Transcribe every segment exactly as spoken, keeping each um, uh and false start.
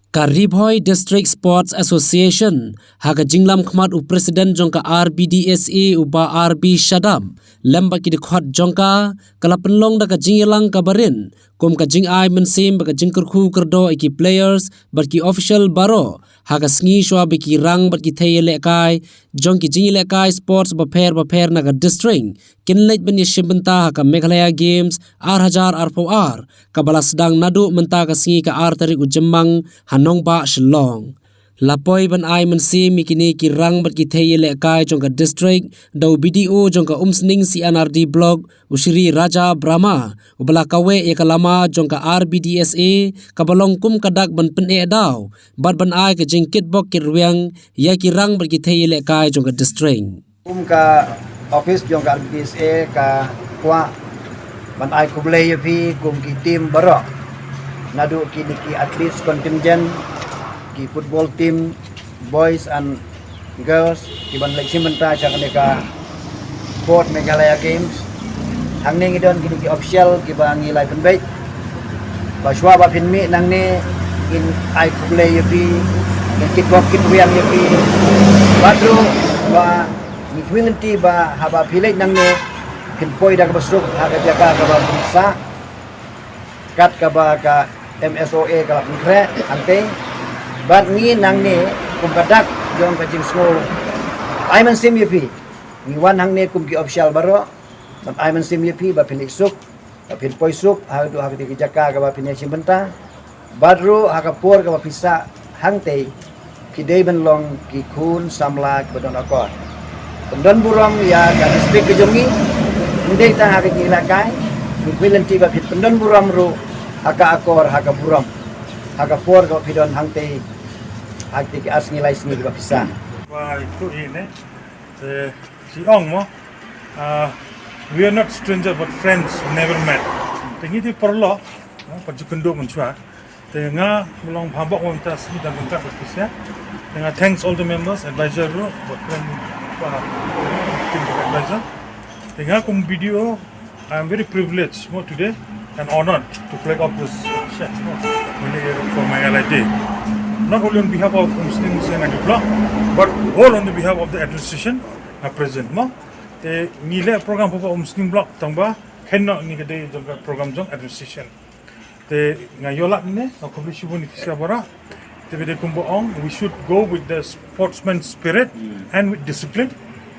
Ka Ri Bhoi District Sports Association, ha ka jinglam khmat u President jong ka R B D S A u Bah R B Shadap, lem bad ki dkhot jong ka, ka la pynlong da ka jingïalang kaba rit, kum ka jingai mynsiem bad ka jingkyrkhu kyrdoh ïa ki players bad ki official baroh, ha ka sngi shuwa ba ki rang bad ki thei ïalehkai jong ki jingïalehkai sports bapher bapher na ka district kin leit ban ïashim bynta ha ka Meghalaya Games ar hajar arphew ar, kaba la sdang naduh mynta ka sngi ka ar tarik u Jymmang ha Nongbah Shillong. La poi ban ai mynsiem ïa kine ki rang bad ki thei ïalehkai jong ka district da u B D O jong ka Umsning C and R D Block, u Shri Raja Brahma, uba la kaweh ïa ka lama jong ka R B D S A, kaba long kum ka dak ban pyneh daw bad ban ai ka jingkitbok kitrwiang ïa ki rang bad ki thei ïalehkai jong ka district. Kum ka office jong ka R B D S A ka kwah ban ai khublei ïa phi kum ki team baroh, naduh kine ki athletes contingent, ki football team, boys and girls, ki ban leit shim bynta sha kane ka fourth Meghalaya Games. Hangne ngi don kine ki official kiba ngi la pynbeit ba shuwa ba phin mih nangne, ngin ai khublei ïa phi, ngin kitbok kitrwiang ïa phi. Bad ruh ba ngi kyrmen ïa phi ba haba phi leit nangne, phin poi da kaba suk ha ka jaka kaba phin sah, kat kaba ka M S O A ka la pynkhreh hangtei. Bad ngi nangne kum ka dak jong ka jingsngew ai mynsiem ïa phi. Ngi wan hangne kum ki official baroh ban ai mynsiem ïa phi ba phin leit suk, ba phin poi suk haduh ha kata ka jaka kaba phin ïashim bynta. Bad ruh ha ka por kaba phi sah hangtei, phi dei ban long ki khun samla kiba don akor. Pyndon burom ïa ka district ka jong ngi, ym dei tang ha ka jingïalehkai, ngi kyrmen ïa phi ba phin pyndon burom ruh ha ka akor, ha ka burom, ha ka por kaba phi don hangtei, ha kata ka ar sngi lai sngi kaba phi sah. Ba ïathuh ïa ne, te shi ong mo, ah, we are not stranger but friends who never met. Te ngi dei paralok, mo, pat ju kynduh mynshuwa. Te nga long phabok mynta sngi dang ryngkat bad phi sha. Te nga thanks all the members, advisor ruh, bad friend, ah, team of advisor. Te nga kum B D O, I am very privileged mo today and honored to flag off this shed mo, mane for my L I J. Not only on behalf of Umsning C and R D Block, but all on the behalf of the administration are present mo. Te ngi leh program pha Umsning Block tang ba kynnoh ngi ka dei jong ka program jong administration. Te nga ïoh lad ne, nga khublei shibun ïa phi sha baroh. Te ba dei kumba ong, we should go with the sportsman spirit and with discipline.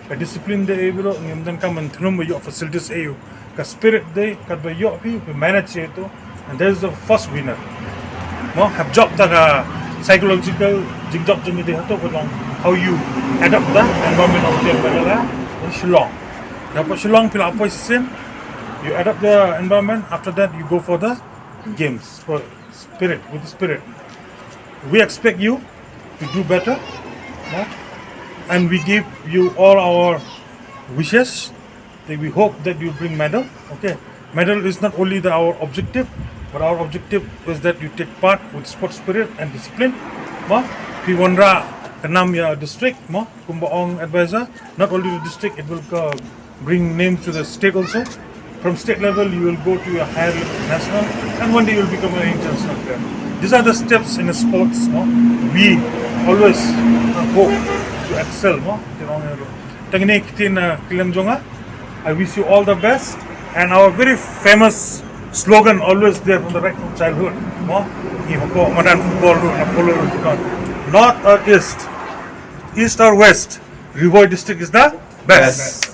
Ka discipline dei ei baroh, ngim donkam ban thung ba ïoh facilities ei. Ka spirit dei katba ïoh phi, phi manage ïa to. And there is the first winner. Mo, hap jop da ka psychological jingjop jong ngi dei hato ba long how you adapt the environment of the Meghalaya in Shillong. Da poi Shillong phi la poi shisien, you adapt the environment, after that you go for the games, for spirit, with the spirit. We expect you to do better, yeah? And we give you all our wishes. That we hope that you bring medal. Okay, medal is not only the, our objective, but our objective is that you take part with sport spirit and discipline. Mo, phi wanrah ka nam ïa district, mo, kumba ong advisor, not only the district, it will uh, bring names to the state also. From state level, you will go to a higher level, national, and one day you will become an international player. These are the steps in the sports, no? We always uh, hope to excel, no? Te ngi ong ïa ruh. Te ngi ktien uh, kylliang jong nga. I wish you all the best. And our very famous slogan always there from the right from childhood, no? Ngi hok madan football ruh, na polo ruh, no? North or east, east or west, Ri Bhoi district is the best.